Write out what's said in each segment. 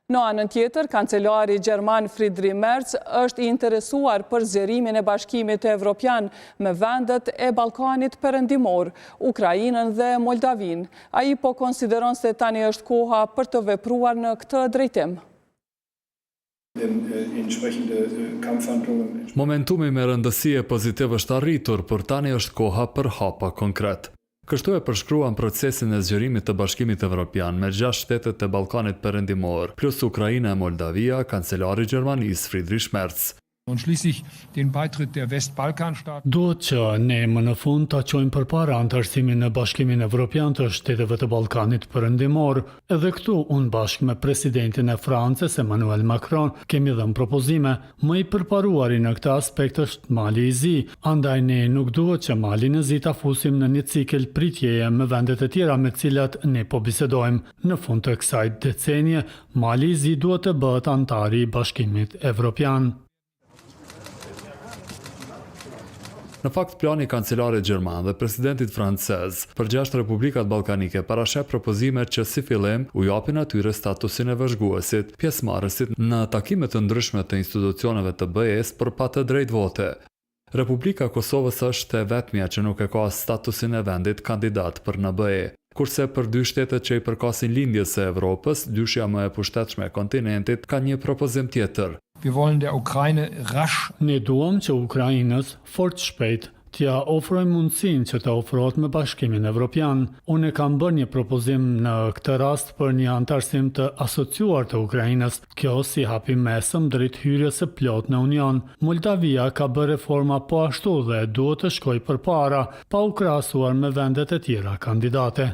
Në anën tjetër, kancelari gjerman Friedrich Merz është i interesuar për zgjerimin e Bashkimit Evropian me vendet e Ballkanit Perëndimor, Ukrainën dhe Moldavinë. Ai po konsideron se tani është koha për të vepruar në këtë drejtim. Momentumi me rëndësi e pozitiv është arritur, por tani është koha për hapa konkret. Kështu e përshkruan procesin e zgjerimit të Bashkimit Evropian me gjashtë shtetet e Ballkanit Perëndimor, plus Ukraina e Moldavia, kancelari i Gjermanisë, Friedrich Merz. Duhet që ne më në fund ta çojmë përpara anëtarësimin në Bashkimin Evropian të shteteve të Ballkanit Perëndimor. Edhe këtu, unë bashkë me presidentin e Francës, Emmanuel Macron, kemi dhënë propozime. Më i përparuari në këtë aspekt është Mali i Zi, andaj ne nuk duhet që Malin e Zi ta fusim në një cikël pritjeje me vendet e tjera me të cilat ne po bisedojmë. Në fund të kësaj decenie, Mali i Zi duhet të bëhet anëtar i Bashkimit Evropian. Në fakt, plani i kancelarit gjerman dhe presidentit francez për gjashtë republikat ballkanike parasheh propozime që si fillim u japin atyre statusin e vëzhguesit, pjesëmarrësit në takime të ndryshme të institucioneve të BE-së por pa të drejtë vote. Republika e Kosovës është e vetmja që nuk e ka statusin e vendit kandidat për në BE. Kurse për dy shtetet që i përkasin lindjes së Evropës, dyshja më e pushtetshme e kontinentit, ka një propozim tjetër. Wir wollen der Ukraine rasch. Ne duam që Ukrainës, fort shpejt, t'ia ofrojmë mundësinë që të afrohet me Bashkimin Evropian. Unë e kam bërë një propozim në këtë rast për një anëtarësim të asociuar të Ukrainës, kjo si hap i mesëm drejt hyrjes së plotë në Union. Moldavia ka bërë reforma po ashtu dhe duhet të shkojë përpara. pa u krahasuar me vendet e tjera kandidate.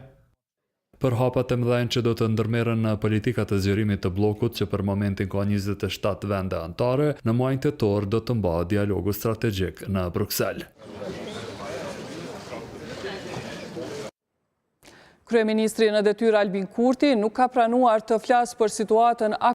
Për hapat e mëdhenj që do të ndërmerren në politikat e zgjerimit të bllokut që për momentin ka 27 vende anëtare, në muajin tetor do të mbahet dialogu strategjik në Bruksel. Kryeministri në detyrë Albin Kurti nuk ka pranuar të flasë për situatën aktuale.